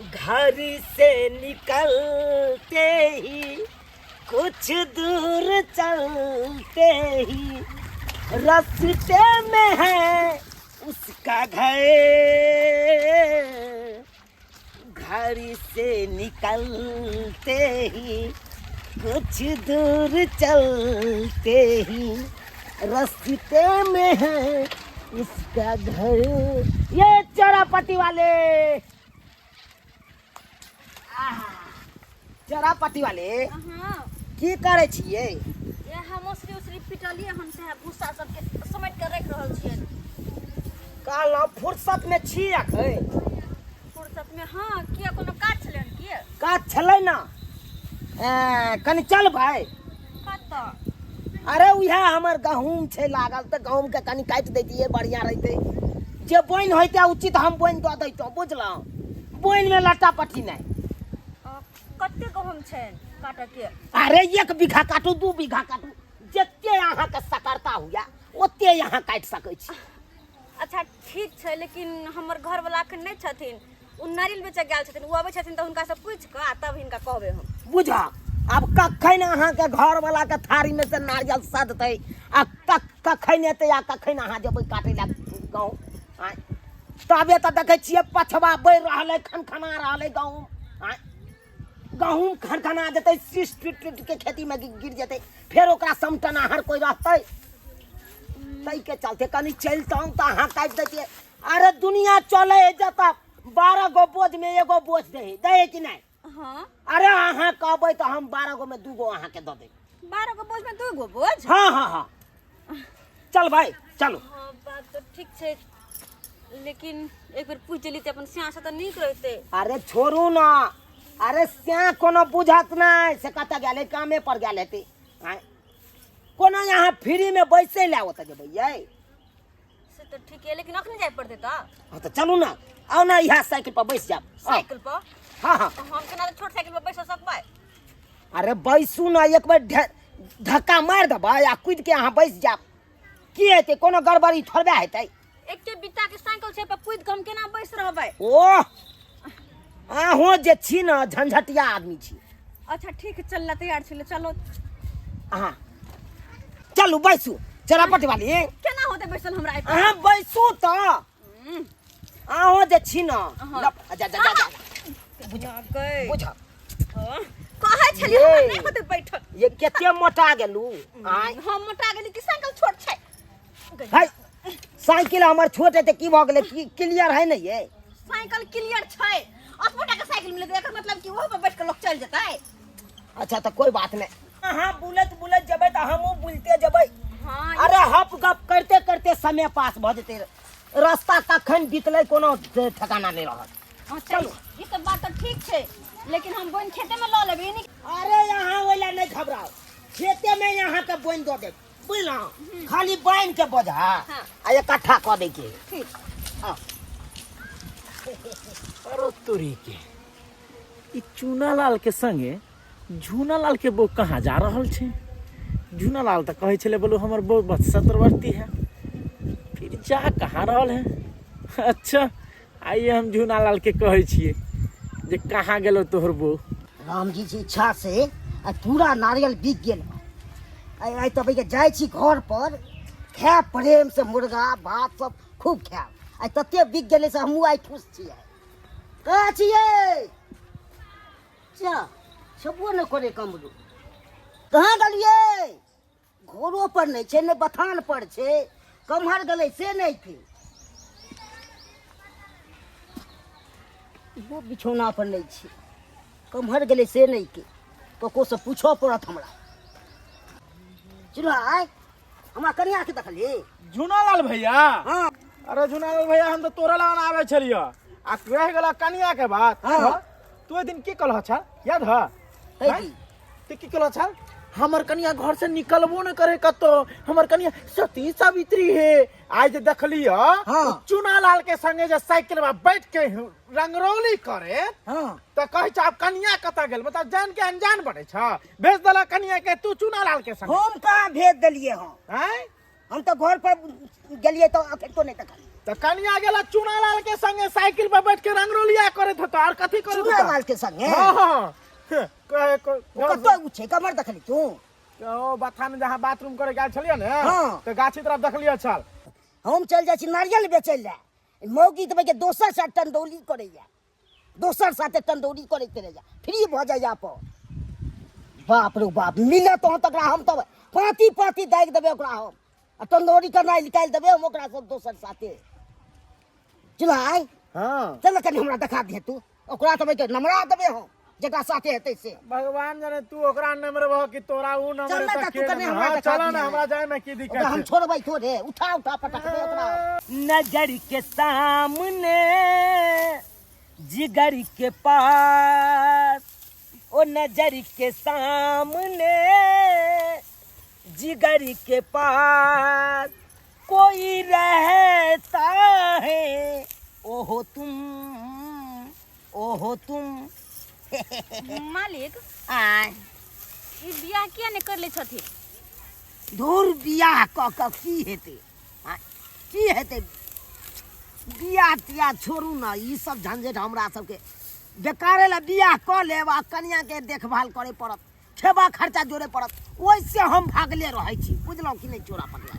घर से निकलते ही कुछ दूर चलते ही रास्ते में है उसका घर घर से निकलते ही कुछ दूर चलते ही रास्ते में है उसका घर। ये चोरापट्टी वाले, चोरापट्टी वाले। हाँ। की करै छियै? ये हम उसरी उसरी पिटलिए हन से भूसा सबके समेट के रख रहल छियै। कहलहुँ फुर्सत में छी अखन? फुर्सत में हाँ, किया कोनो काज छलै हन किया? काज छलै ना, कनि चल भाई। कतऽ? अरे उएह हमर गहूँम छै लागल, तऽ गहूँमके कनि काटि दैतियै, बढ़िआँ रहितै। जे बोनि होइतै उचित, हम बोनि दऽ दैतहुँ, बुझलहुँ? बोनिमे लट्टा पट्टी नहि। कते गहूँम छै काटऽ के? अरे 1 बीघा काटू, 2 बीघा काटू, जते अहाँके सकरता हुए ओते अहाँ काटि सकै छी। अच्छा ठीक छै, लेकिन हमर घरवला अखन नहि छथिन, ओ नारियल बेचऽ गेल छथिन। ओ अबै छथिन तऽ हुनकासँ पूछि कऽ आ तब हिनका कहबै हम। बुझ, आब कखन अहाँके घरवलाके थारीमे से नारियल सधतै आ कखन एतै आ कखन अहाँ जेबै काटै लए गहूँम? आँय, तबे तऽ देखै छियै पछवा बढ़ि रहल अइ, खनखना रहल अइ गहूँम। आँय, गहूँम खनखना जेतै, शीश टूटि टूटि के खेतीमे गिर जेतै, फेर ओकरा समटनाहर कोइ रहतै? ताहिके चलते कनि चलितहुँ तऽ अहाँ काटि दैतियै। अरे दुनिया चलै है जतऽ 12 गो बोझ में एगो बोझ दे है, दे है कि नहीं? हाँ। अरे अहाँ कहबै तऽ हम 12 गो में 2 गो अहाँके दऽ देब। 12 गो बोझ में 2 गो बोझ? हाँ हाँ हाँ, चल भाई चलो। हाँ बात तऽ ठीक छै, लेकिन एक बेर पूछि लेली तऽ अपन श्याँ से तऽ नीक रहतै। अरे छोड़ू ना, अरे श्याँ कोनो बुझत नहि, से कतऽ गेलै? कामे पर गेल हेतै। आँय, कोनो यहाँ फ्री में बैसै लए ओतऽ जेबै यै? से तऽ ठीक है, लेकिन अखने जाय पड़तै तऽ। हाँ तऽ चलू ना, आउ ना, इएह साइकिल पर बैस जाब। आउ। साइकिल पर? हाँ हाँ। तऽ हम केना छोट साइकिल पर बैस सकबै? अरे बैसू ना, एक बेर धक्का मारि देबै आ कूदि के अहाँ बैस जाब। की हेतै? कोनो गड़बड़ी थोड़बे हेतै? एके बित्ता के साइकिल छै पर कूदि के हम केना बैस रहबै? ओह, अहूँ जे छी ने झंझटिया आदमी छी। अच्छा ठीक है, चल तैयार छी, चलो। अहाँ चलू, बैसू चरापट वाली। केना होतै बैसल हमरा एहि पर? अहाँ बैसू तऽ। अहूँ जे छी ने हाँ। जा जा जा जा। बुझ बुझ। कहै छलियै हमरा नहि होतै बैठल। ये कते मोटा गेलू आँय? हम मोटा गेली कि साइकिल छोट छै? है, साइकिल हमर छोट है तऽ की भऽ गेलै? की क्लियर है ने ये? साइकिल क्लियर छै, 80 टाका साइकिल मिलतै, एकर मतलब कि ओहो पर बैठ के लोग चलि जेतै। अच्छा तऽ कोई बात नहीं, अहाँ बुलैत बुलैत जेबै तऽ हमहूँ बुलते जेबै। हाँ। अरे हप गप करते करते समय पास भऽ जेतै, रास्ता कखन बीतलै कोनो ठिकाना नहि रहत। हाँ, चलू। ई सब बात तऽ ठीक छै, लेकिन हम बोनि खेते में लऽ लेबै, ई नहि। अरे यहाँ ओहि लए नहि घबराउ, खेते में यहाँ के बोनि दऽ देब, बुझलहुँ? खाली बान्हि के बोझा आ इकट्ठा कऽ दै के। ठीक। हाँ। अरे तोरी के, ई चूनालाल के संगे झूनालाल के बहू कहाँ जा रहल छै? झूनालाल तऽ कहै छलै बोलू हमर बहू बस सतरवर्ती है, फिर जा कहाँ रहल है? अच्छा आइए हम झूनालाल के कहै छियै जे कहाँ गेलो तोहर बहू। राम जी के इच्छा से आ पूरा नारियल बिक गेल। आइ आइ तब जाइ छी घर पर, खायब प्रेम से मुर्गा भात सब खूब खायब। आइ तते बिक गेलै से हमहूँ आइ खुश छियै। कहाँ छियै? चा छेबो नहि करै कमरू, कहाँ गेलियै? घरो पर नहि छै, नहि बथान पर छै, कम्हर गेलै से नहि छै। इहो बिछौना पर नहि छै, कम्हर गेलै से नहि के ककरोसँ पूछऽ पड़त हमरा। चलो आइ हमरा कनिया के देखली। झुनालाल भैया? हाँ। अरे झुनालाल भैया, हम तो तोरा लगन आवे छलियो आ रह गेला कनिया के बात। हाँ। हाँ? तू ओहि दिन की कहलह छल, याद ह? है हैं? की? ते की कहलह छल? हमर कनिया घर से निकलबो न करे कतो, हमर कनिया सती सावित्री हे। आइ जे देखली ह, हाँ। ओ चुनालाल के संगे जे साइकिल में बैठ के रंगरौली करे, हाँ। त कहै छ आब कनिया कतऽ गेल? मतलब जान के अनजान बनै छ, भेज देला कनिया के तू चुनालाल के संगे। हम कहाँ भेज देलिए? हँ। हैं? हम तऽ घर पर गेलिए तऽ अखन तो नहि देखलिए। त कनिया गेला चुनालाल के संगे साइकिल पर बैठ के रंगरोलिया करैत होतो और कथी करैत होतो चुनालाल के संगे हाँ हाँ कहे ओ कतौ उ छै कमर देखली तू ओ बथान जहाँ बाथरूम करे गेल छलियै ने हाँ। तऽ गाछी तरफ देखलियै छल हम चलि जाइ छी नारियल बेचै लए मौगी तऽ के दोसर साथ टंडौली करैया दोसर साथे टंडौली करैत रहैया फ्री भऽ जाइया अपन बाप रे बाप मिलत तहन तकरा हम तब पाँती पाँती दागि देबै ओकरा हम आ टंडौरी करनाइ निकालि देबै हम ओकरा सब दोसर साथे चुनाइ हाँ चल कनि हमरा देखा दिहे तू ओकरा तऽ बैठ नमरा देबै हम जकरा साथे हेतै से भगवान जाने तू ओकरा नमरबह कि तोरा ऊ चल नमरे ना तऽ तू के कने नमरे? हमरा हाँ, देखा चल ना दिहे। हमरा जाए में की दिक्कत ओकरा हम छै छोड़बै थोड़े उठा उठा पटकबै ओकरा नजर के सामने जिगर के पास ओ नजर के सामने जिगर के पास कोई रहता है ओहो तुम ओहो तुम मालिक आय ई बियाह किया नहि कर ले छथिन धुर बियाह कऽ कऽ की हेतै आँय, की हेतै बियाह तियाह छोड़ू ने ई सब झंझट हमरा सबके बेकारे लए बियाह कऽ लेब आ कनियाके देखभाल करे पड़त खेबा खर्चा जोड़े पड़त ओहिसे हम भागले रहै छी बुझलहुँ कि नहि चोरा पकड़ा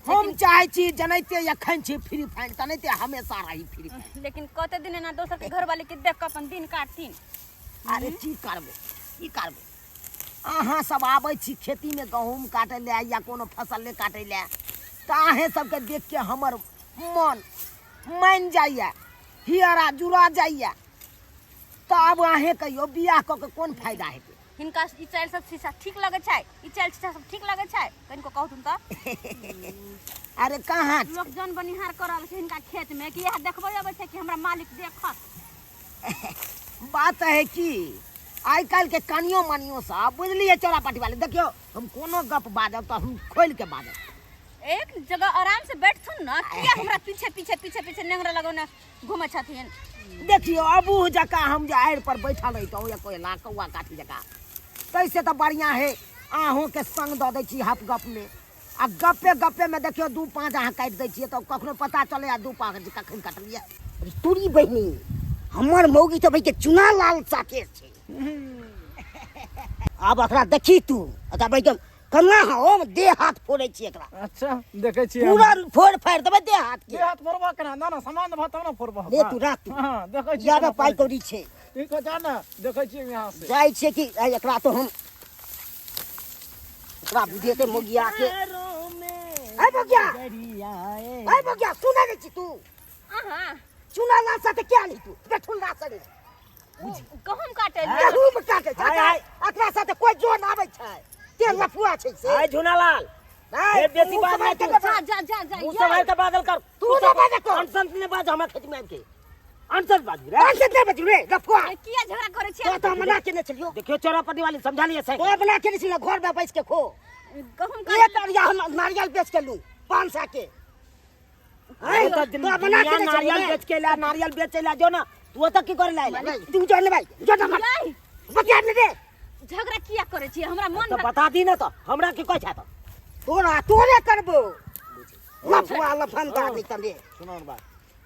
हम चाहै छी जनैते एखन छी फ्री फायर तनैते हमेशा रही फ्री फायर लेकिन कते दिन एना दोसर के घर वाले के देख के अपन दिन काटथिन अरे की करबै की करबै अहाँ सब आबै छी खेतीमे गहूँम काटै लए या कोनो फसल ले काटै लए तऽ अहेँ सबके देख के हमर मन मानि जाइए हियरा जुड़ा जाइए तऽ आब अहेँ कहियौ बियाह कऽ के कोन फायदा हेतै हिनका ई चालि सब शीशा ठीक लगै छै ई चालि शीशा सब ठीक लगै छै कनिको कहथुन तऽ अरे कहाँ लोक जन बनिहार कर रहल छै हिनका खेत में कि इएह देखबै अबै छै कि हमरा मालिक देखत बात है कि आइ काल्हि के कनियो मनियो सब बुझलियै चौरा पाटी वाले देखियौ हम कोनो गप बाजब तऽ हम खोलि के बाजब एक जगह आराम से बैठथुन ना किया हमरा पीछे पीछे पीछे पीछे नेंगरा लगौने घूमै छथिन देखियौ अबूह जकाँ हम जे आड़ि पर बैठल रहितहुँ या कोयला कौआ काठी जकाँ ताहिसँ तऽ बढ़िआँ है अहूँके संग दऽ दै छी हप गपमे आ गप्पे गप्पेमे देखियौ दू पाँच अहाँ काटि दै छियै तऽ कखनो पता चलै आ दू पाँच कखन कटलियै अरे तोरी बहिनी हमर मौगी तऽ भाई के चुना लाल साथे छै आब एकरा देखी तू एकरा भाई के कन्ना हम देह हाथ फोड़ै छी एकरा अच्छा देखै छियै हम। पूरा फोड़ फाड़ि देबै देह हाथ के देह हाथ फोड़बह केना ना ना सामान देबह तब ना फोड़बह ले तू राख तू हाँ देखै छियै याद केना पाइ फोड़ै कौड़ी छै ठीक है जा ना देखै छियै यहाँ से जाइ छियै कि आइ एकरा तो हम एकरा बुझेतै मोगिया के ऐ मोगिया ऐ मोगिया सुनै नहि छी तू अहाँ चुना लाल साथे किया नहीं तू बेठुन ला संगे गहूम काटै लए गहूम काटे छै हाय, हाय। एकरा साथे कोई जोन आबै छै ते लफुआ छै से हाय झूनालाल हाय, ए, बेसी मुँह बात सम्हारि नहीं के जा जा जा जा मुँह सम्हारि के बादल कर तू नहि बाजै कर। अनसन ने बाज हमरा खेत में आबि के अनसन बाजू रे अनसन नहि बाजू रे लफुआ किया झगड़ा करै छियै तो तो मना केने छलियो देखियो चौरापति वाली समझा लिए से तो मना केने छलियो घर में बैस के खो गहूम काटै एक अरिया हम नारियल बेच के लू 500 के अरे तो तो मना केने छलियो नारियल बेच के ला नारियल बेच ला जो ना तू ओतऽ की करे ला आइला? तू जो ने भाई जो ना यै, बतिया ने रे झगड़ा किया करै छियै हमरा मन तो बता दी ना तो हमरा की कहै छै तो तोरा तोरे करबो लफुआ लफंदा नहीं तने सुनो ने बात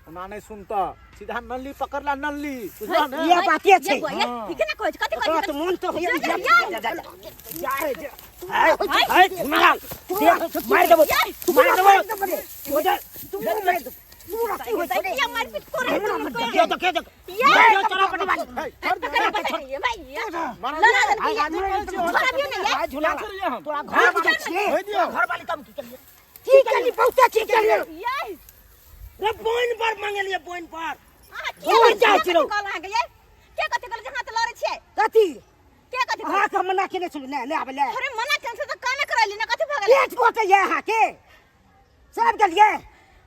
ओना नहीं सुनता सीधा नल्ली पकड़ला नल्ली बुझला ने ये बाते छै ये बौआ, ये ई केना कहै छै कथी कहै तोरा छै तऽ मोन तऽ होइए जा, जा, जा जा जा रे जा हाय हाय झुनालाल देख मार देबो मार देबो हो जा तू की होइ छै किया मारपीट करै छै देखियो देखियो देखियो ये देखियो चौरापति वाली पकड़ पकड़ ये भाई ये लड़ा देलकै ये छोड़बियौ ने ये हाय झुनालाल तोरा घर घर जाइ छियै होय दियौ घर वाली कम की करिए की केली बहुते की केली ये रे बोइन पर मांगलिए बोइन पर अहाँ किया बोइन चाहै छी रौ कहल अहाँके ये के कथी कहल जे हाथ लड़ै छियै कथी के कथी कहल अहाँके मना केने छलहुँ नहि नहि आबै ले अरे मना केने छै तऽ कामे करैली ना कथी भऽ गेलै पेट गोटैए अहाँके सब गेलियै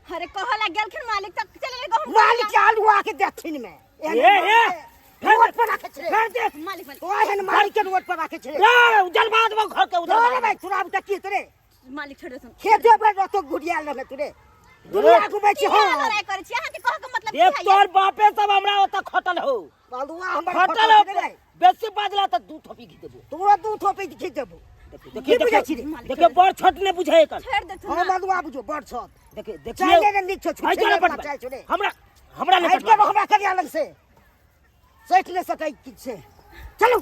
अरे कहला गेलखिन मालिक तऽ चलि गेलै गहुम मालिक के आलू आके देखथिन मे ए ए रोड पर राखे छे फेर देख मालिक मालिक तो एहन मालिक के रोड पर राखे छे रे उजलवा देबो घर के तोरे उजलवा भाई चुनाव के की तोरे मालिक छोड़ देथुन खेते पर रहतो घुरियाल रहे तोरे दुनिया घुमै छी किया हम लड़ाई करै छी अहाँके कहऽ के मतलब की देख है तोर बापे सब हमरा ओतऽ खटल हो बालुआ हमर खटल हो रे बेसी बाजला तऽ दू थोपी घी देबो तोरा दू थोपी खींच देबो देखी देखिए की बुझै छी रे? देखिए बड़ छोट नहि बुझै एकर छोड़ि देथुन हम ना। मधुआ बुझो बड़ छोट देखिए देखिए चाइले ने नीक छौ, हटि जाओ ना छुछे पटवा। चाय छोड़े। हमरा हमरा नहि हटि के पटवा। हमरा कनिया लग से सटि नहि सकै किछु से चलू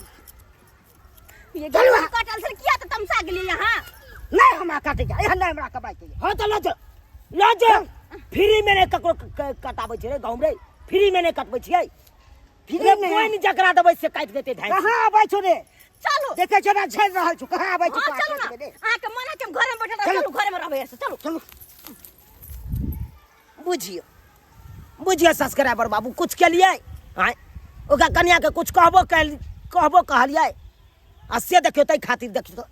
ये चलू। गहूम कटल छल किया तऽ तमसा गेलियै यहाँ नहि हमरा काटै के एहन नहि हमरा कमाइ के हाँ तऽ लऽ जाओ लऽ जाओ फ्री में नहि ककरो कटाबै छै रे गहूम रे फ्री में नहि कटबै छियै फ्री रे में? कोइ जकरा देबै से काटि देतै धान कहाँ आबै छौ रे चलू देखै छौ ना झेल रहल छौ कहाँ आबै छौ हाँ चलू ना अहाँके मन है कि हम घरमे बैठल रहब, चलू। चलू घरमे रहबै से चलू चलू बुझियौ बुझियौ सब्सक्राइबर बाबू कुछ केलियै आँय ओकरा कनियाके कुछ कहबो कैल कहबो कहलियै आ से देखियौ ताहि खातिर देखियौ तऽ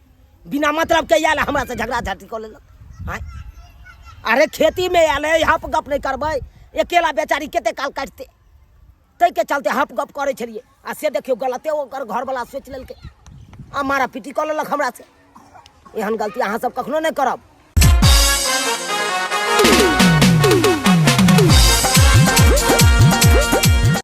बिना मतलबके आयल हमरासँ झगड़ा झाँटी कऽ लेलक आँय अरे खेतीमे आयल है हप गप नहि करबै अकेला बेचारी कते काल काटतै ताहिके चलते हप गप करै छलियै आ से देखियौ गलते ओकर घरवला सोचि लेलकै आ मारा पीटी कऽ लेलक हमरासँ एहन गलती अहाँ सब कखनो नहि करब।